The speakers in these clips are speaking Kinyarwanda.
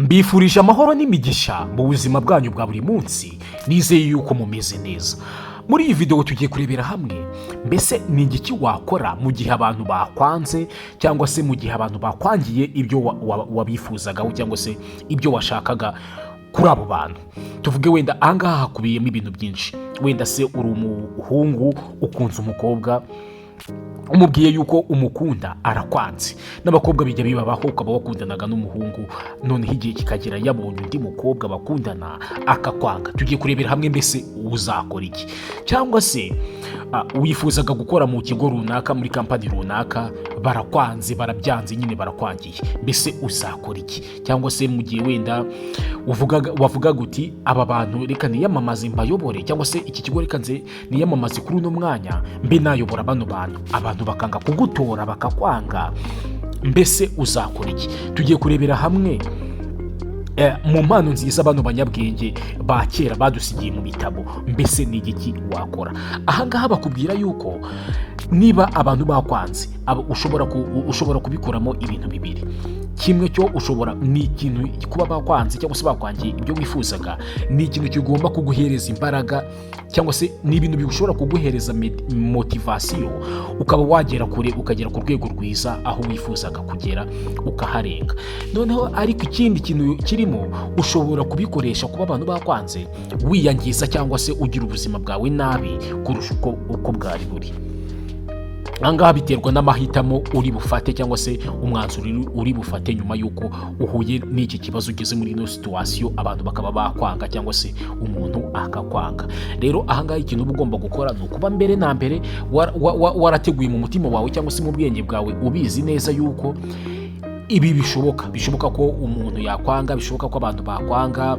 Mbifurije amahoro n'imigisha mu buzima bwanyu bwa buri munsi. Nizeye yuko mumeze neza. Muri iyi videwo tugiye kurebera hamwe mbese ni igiki wakora mu gihe abantu bakwanze, cyangwa se mu gihe abantu bakwangiye ibyo wabifuzagaho cyangwa se ibyo washakaga kuri abo bantu. Tuvuge wenda ahangaha hakubiyemo ibintu byinshi. Wenda se uri umuhungu, ukunze umukobwa, umubwiye yuko umukunda, arakwanze. N'abakobwa bijya bibabaho, ukaba wakundanaga n'umuhungu, noneho igihe kikagera yabonye undi mukobwa bakundana akakwanga. Tugiye kurebera hamwe mbese uzakora iki? Cyangwa se wifuzaga gukora mu kigo runaka, muri kampani runaka, barakwanze, barabyanze nyine, barakwangiye. Mbese uzakora iki? Cyangwa se mu gihe wenda wavugaga uti: "Aba bantu reka niyamamaze mbayobore", cyangwa se "Iki kigo reka nze niyamamaze kuri uno mwanya mbe nayobora bano bantu", abantu bakanga kugutora, bakakwanga, mbese uzakora iki? Tugiye kurebera hamwe mu mpano nziza bano banyabwenge ba kera badusigiye mu bitabo, mbese ni igiki wakora. Ahangaha bakubwira yuko niba abantu bakwanze, ushobora kubikuramo ibintu bibiri. Kimwe cyo ushobora, ni ikintu kuba bakwanze cyangwa se bakwangiye ibyo wifuzaga, ni ikintu kigomba kuguhereza imbaraga, cyangwa se ni ibintu bishobora kuguhereza motivation, ukaba wagera kure, ukagera ku rwego rwiza, aho wifuzaga kugera ukaharenga noneho. Ariko ikindi kintu kirimo, ushobora kubikoresha kuba abantu bakwanze wiyangiza, cyangwa se ugira ubuzima bwawe nabi kurusha uko bwari buri. Ahangaha biterwa n'amahitamo uri bufate, cyangwa se umwanzuro uri bufate nyuma y'uko uhuye n'iki kibazo, ugeze muri ino situation, abantu bakaba bakwanga cyangwa se umuntu akakwanga. Rero ahangaha ikintu uba ugomba gukora ni ukuba mbere na mbere warateguye mu mutima wawe cyangwa se mu bwenge bwawe, ubizi neza yuko ibi bishoboka. Bishoboka ko umuntu yakwanga, bishoboka ko abantu bakwanga,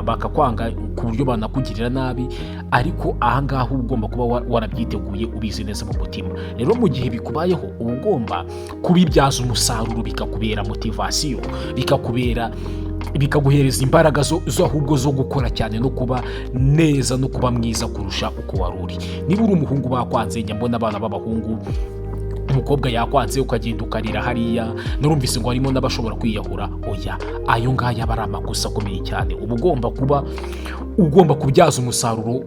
bakakwanga ku buryo banakugirira nabi. Ariko ahangaha uba ugomba kuba warabyiteguye, ubizi neza mu mutima. Rero mu gihe bikubayeho, uba ugomba kubibyaza umusaruro, bikakubera motivation, bikaguhereza imbaraga zo ahubwo zo gukora cyane no kuba neza no kuba mwiza kurusha uko wari uri. Niba uri umuhungu bakwanze, njya mbona abana b'abahungu, umukobwa yakwanze, ukagenda ukarira hariya, narumvise ngo harimo n'abashobora kwiyahura. Oya, ayo ngayo aba ari amakosa akomeye cyane. Uba ugomba kuba ugomba kubyaza umusaruro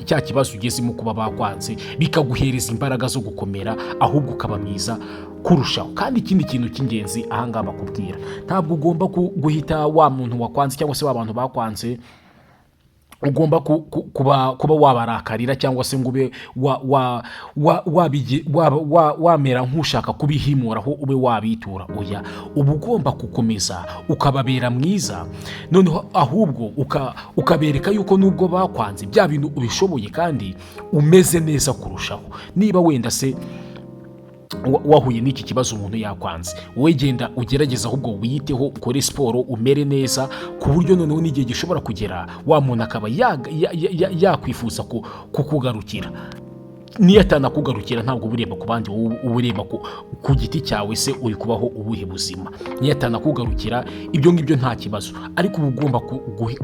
cya kibazo ugezemo, kuba bakwanze, bikaguhereza imbaraga zo gukomera, ahubwo ukaba mwiza kurushaho. Kandi ikindi kintu cy'ingenzi ahangaha bakubwira, ntabwo ugomba guhita wa muntu wakwanze cyangwa se wa bantu bakwanze, ugomba kuba wabarakarira, cyangwa se ngo ube wamera nk'ushaka kubihimuraho, ube wabitura. Oya, uba ugomba gukomeza ukababera mwiza, noneho ahubwo ukabereka yuko nubwo bakwanze, bya bintu ubishoboye kandi umeze neza kurushaho. Niba wenda se wahuye n'iki kibazo, umuntu yakwanze, wowe genda ugerageze ahubwo wiyiteho, ukore siporo, umere neza, ku buryo noneho n'igihe gishobora kugera wa muntu akaba yakwifuza kukugarukira. Niyo atanakugarukira, ntabwo uba ureba ku bandi, wowe uba ureba ku giti cyawe. Se uri kubaho ubuhe buzima? Niyo atanakugarukira, ibyo ngibyo nta kibazo, ariko uba ugomba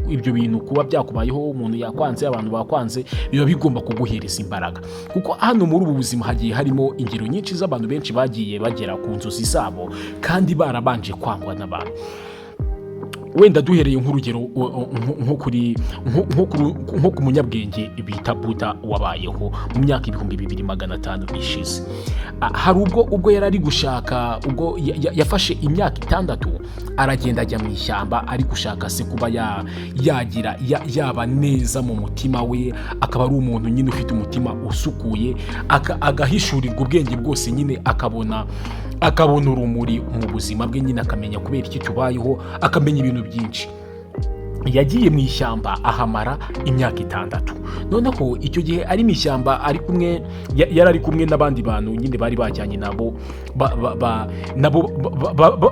ibyo bintu kuba byakubayeho, umuntu yakwanze, abantu bakwanze, biba bigomba kuguhereza imbaraga, kuko hano muri ubu buzima hagiye harimo ingero nyinshi z'abantu benshi bagiye bagera ku nzozi zabo kandi barabanje kwangwa n'abantu. Wenda duhereye nk'urugero nko kuri nko ku munyabwenge bita Buda wabayeho mu myaka 2500 ishize. Hari ubwo yari ari gushaka, ubwo yafashe imyaka 6 aragenda ajya mu ishyamba, ari gushaka se kuba yagira yaba neza mu mutima we, akaba ari umuntu nyine ufite umutima usukuye, agahishurirwa ubwenge bwose nyine, akabona urumuri mu buzima bwe nyine, akamenya kubera iki tubayeho, akamenya ibintu byinshi. Yagiye mu ishyamba ahamara imyaka 6. Noneho icyo gihe ari mu ishyamba, ari kumwe yari ari kumwe n'abandi bantu nyine bari bajyanye nabo, nabo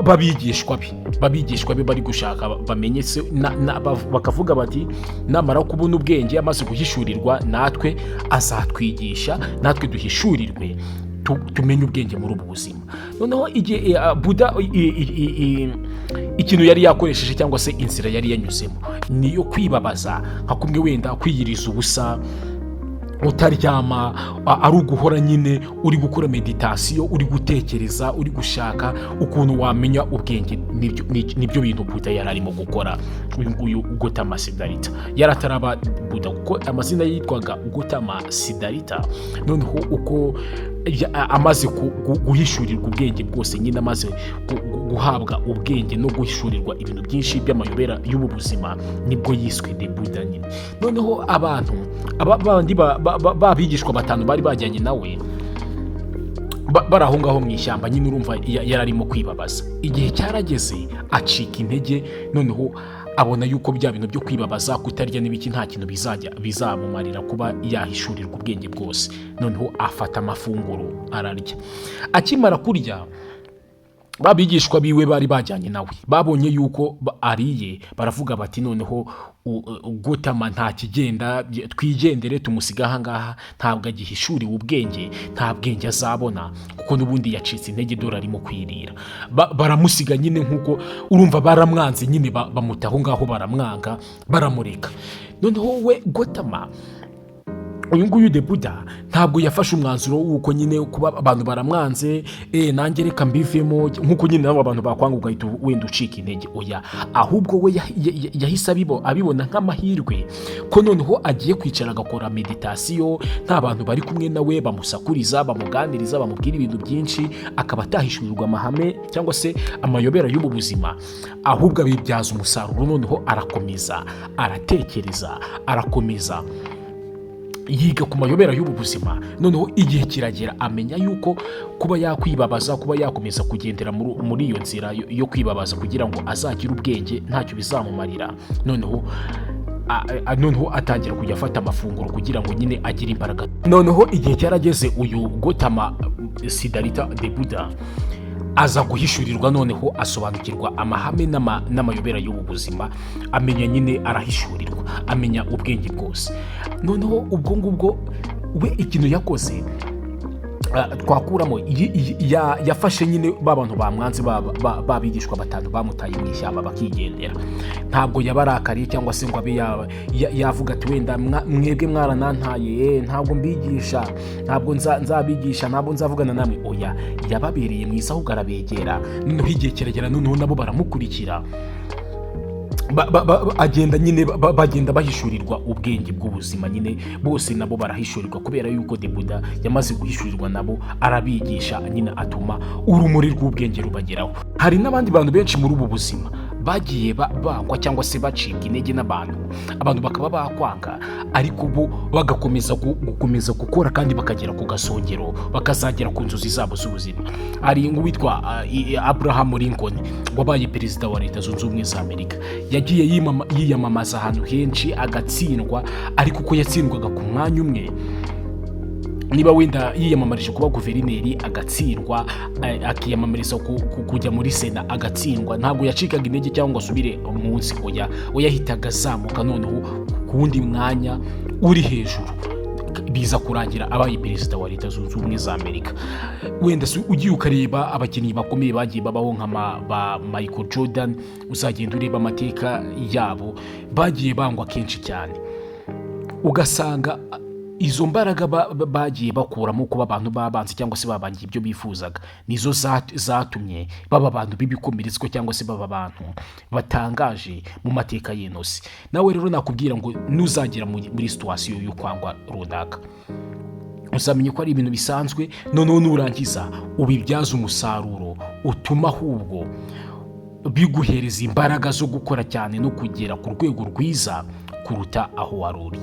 babigishwa be bari gushaka bamenye se bakavuga bati: "Namara kubona ubwenge, amaze guhishurirwa, natwe azatwigisha, natwe duhishurirwe, tumenye ubwenge muri ubu buzima." Noneho igihe Buda ikintu yari yakoresheje cyangwa se inzira yari yanyuzemo niyo kwibabaza, nka kumwe wenda kwiyiriza ubusa. Utaryama, ari uguhora nyine uri gukora méditation, uri gutekereza, uri gushaka ukuntu wamenya ubwenge. Nibyo bintu Buda yari arimo gukora. Uyu nguyu Gotama Siddhartha yari ataraba Buda, kuko amazina ye yitwaga Gotama Siddhartha. Noneho uko amaze guhishurirwa ubwenge bwose nyine, amaze guhabwa ubwenge no guhishurirwa ibintu byinshi by'amayobera y'ubu buzima, nibwo yiswe the Buddha nyine. Noneho abantu aba bandi b'abigishwa batanu bari bajyanye nawe bari aho ngaho mu ishyamba nyine, urumva yari arimo kwibabaza. Igihe cyarageze acika intege, noneho abona yuko bya bintu byo kwibabaza, kutarya n'ibiki, nta kintu bizajya bizamumarira kuba yahishurirwa ubwenge bwose. Noneho afata amafunguro ararya. Akimara kurya, babigishwa biwe bari bajyanye nawe babonye yuko ariye, baravuga bati: "Noneho Gotama nta kigenda, twigendere tumusiga aha ngaha. Ntabwo agihishuriwe ubwenge, nta bwenge azabona kuko n'ubundi yacitse intege, dore arimo kwirira." Baramusiga nyine, nk'uko urumva baramwanze nyine, bamuta aho ngaho, baramwanga, baramureka. Noneho we Gotama uyu nguyu the Buddha ntabwo yafashe umwanzuro w'uko nyine kuba abantu baramwanze, nanjye reka mbivemo, nk'uko nyine nabo abantu bakwanga ugahita wenda ucika intege. Oya, ahubwo we yahise abibona nk'amahirwe ko noneho agiye kwicara agakora méditation, nta bantu bari kumwe nawe bamusakuriza, bamuganiriza, bamubwira ibintu byinshi, akaba atahishurirwa amahame cyangwa se amayobera y'ubu buzima. Ahubwo abibyaza umusaruro. Noneho arakomeza aratekereza, arakomeza yiga ku mayobera y'ubu buzima. Noneho igihe kiragera amenya yuko kuba yakwibabaza, kuba yakomeza kugendera muri iyo nzira yo kwibabaza kugira ngo azagire ubwenge, ntacyo bizamumarira. Noneho noneho atangira kujya afata amafunguro kugira ngo nyine agire imbaraga. Noneho igihe cyarageze, uyu Gotama Siddhartha the Buddha aza guhishurirwa. Noneho asobanukirwa amahame n'amayobera y'ubu buzima, amenya nyine, arahishurirwa, amenya ubwenge bwose. Noneho ubwo ngubwo we ikintu yakoze twakuramo, yafashe nyine ba bantu bamwanze, b'abigishwa batanu bamutaye mu ishyamba bakigendera, ntabwo yabarakariye cyangwa se ngo abe yavuga ati: "Wenda mwebwe mwaranantaye, ntabwo mbigisha, ntabwo nzabigisha, ntabwo nzavugana namwe." Oya, yababereye mwiza, ahubwo arabegera. Noneho igihe kiragera, noneho nabo baramukurikira, agenda nyine bagenda bahishurirwa ubwenge bw'ubuzima nyine. Bose nabo barahishurirwa kubera yuko the Buddha yamaze guhishurirwa, nabo arabigisha nyine, atuma urumuri rw'ubwenge rubageraho. Hari n'abandi bantu benshi muri ubu buzima bagiye bangwa cyangwa se bacibwa intege n'abantu, abantu bakaba bakwanga, ariko bo bagakomeza gukomeza gukora kandi bakagera ku gasongero, bakazagera ku nzozi zabo z'ubuzima. Hari nk'uwitwa Abraham Lincoln wabaye perezida wa Leta Zunze Ubumwe za Amerika. Yagiye yiyamamaza ahantu henshi agatsindwa, ariko uko yatsindwaga ku mwanya umwe, niba wenda yiyamamarije kuba guverineri agatsindwa, akiyamamariza kujya muri sena agatsindwa, ntabwo yacikaga intege cyangwa ngo asubire munsi. Oya, we yahitaga azamuka noneho ku wundi mwanya uri hejuru, biza kurangira abaye perezida wa Leta Zunze Ubumwe za Amerika. Wenda se ugiye ukareba abakinnyi bakomeye bagiye babaho nka ba Michael Jordan, uzagenda ureba amateka yabo, bagiye bangwa kenshi cyane, ugasanga izo mbaraga bagiye bakuramo kuba abantu babanze cyangwa se babangiye ibyo bifuzaga, nizo zatumye baba abantu b'ibikomerezwa cyangwa se baba abantu batangaje mu mateka y'inosi. Nawe rero nakubwira ngo nuzagera muri situation yo kwangwa runaka, uzamenye ko ari ibintu bisanzwe. Noneho nurangiza ubibyaze umusaruro, utuma ahubwo biguhereza imbaraga zo gukora cyane no kugera ku rwego rwiza kuruta aho wari uri.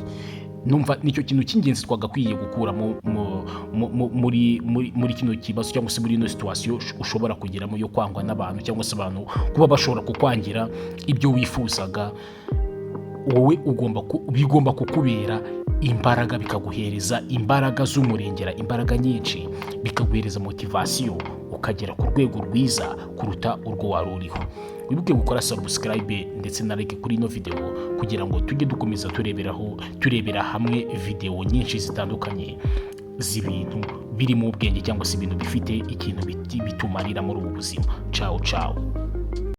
Numva nicyo kintu cy'ingenzi twagakwiye gukuramo muri kino kibazo cyangwa se muri ino situation ushobora kugeramo yo kwangwa n'abantu, cyangwa se abantu kuba bashobora kukwangira ibyo wifuzaga. Wowe bigomba kukubera imbaraga, bikaguhereza imbaraga z'umurengera, imbaraga nyinshi, bikaguhereza motivation, ukagera ku rwego rwiza kuruta urwo wari uriho. Wibuke gukora subscribe ndetse na like kuri ino video kugira ngo tujye dukomeza turebera hamwe video nyinshi zitandukanye z'ibintu birimo ubwenge cyangwa se ibintu bifite ikintu bitumarira muri ubu buzima. Ciao ciao.